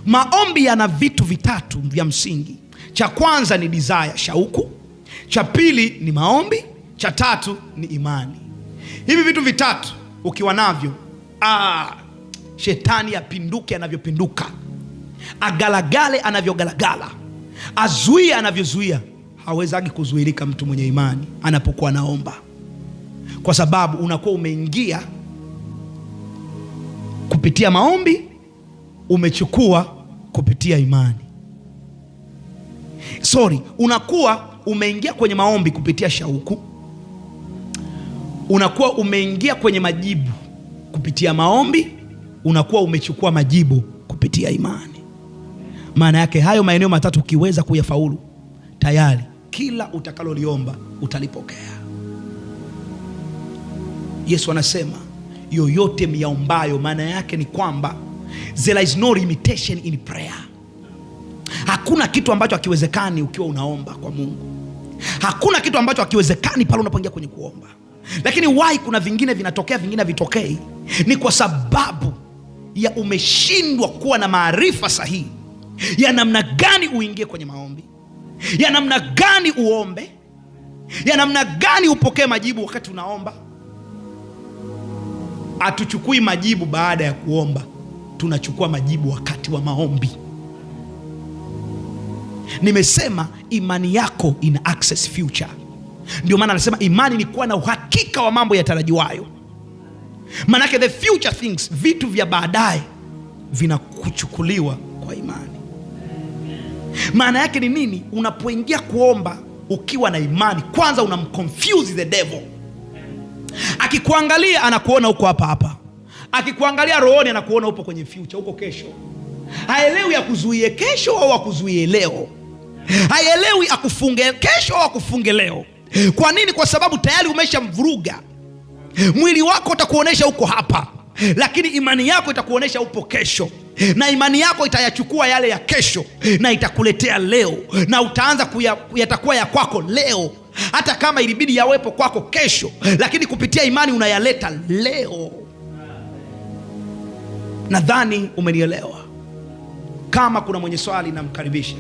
Maombi yana vitu vitatu vya msingi. Cha kwanza ni desire, shauku. Cha pili ni maombi. Cha tatu ni imani. Hivi vitu vitatu ukiwa navyo, shetani apinduke anavyopinduka, agalagale anavyogalagala, azuie anavyozuia, hawezagi kuzuilika mtu mwenye imani anapokuwa anaomba, kwa sababu unakuwa umeingia kupitia maombi, umechukua kupitia imani. Sorry, unakuwa umeingia kwenye maombi kupitia shauku, unakuwa umeingia kwenye majibu kupitia maombi, unakuwa umechukua majibu kupitia imani. Maana yake hayo maeneo matatu ukiweza kuyafaulu, tayari kila utakaloliomba utalipokea. Yesu anasema yoyote myaombayo, maana yake ni kwamba there is no limitation in prayer. Hakuna kitu ambacho hakiwezekani ukiwa unaomba kwa Mungu. Hakuna kitu ambacho hakiwezekani pale unapoingia kwenye kuomba. Lakini why kuna vingine vinatokea, vingine havitokei? Ni kwa sababu ya umeshindwa kuwa na maarifa sahihi ya namna gani uingie kwenye maombi, ya namna gani uombe, ya namna gani upokee majibu wakati unaomba. Hatuchukui majibu baada ya kuomba, tunachukua majibu wakati wa maombi. Nimesema imani yako ina access future. Ndio maana anasema imani ni kuwa na uhakika wa mambo yatarajiwayo. Manake the future things, vitu vya baadaye vinakuchukuliwa kwa imani. Maana yake ni nini? Unapoingia kuomba ukiwa na imani, kwanza unamconfuse the devil. Akikuangalia anakuona uko hapa hapa, akikuangalia rohoni anakuona upo kwenye future, uko kesho. Haelewi akuzuie kesho au akuzuie leo, haelewi akufunge kesho au akufunge leo. Kwa nini? Kwa sababu tayari umeshamvuruga. Mwili wako utakuonyesha uko hapa, lakini imani yako itakuonyesha upo kesho, na imani yako itayachukua yale ya kesho na itakuletea leo, na utaanza yatakuwa ya kwako leo, hata kama ilibidi yawepo kwako kesho, lakini kupitia imani unayaleta leo. Nadhani umenielewa. Kama kuna mwenye swali namkaribisha.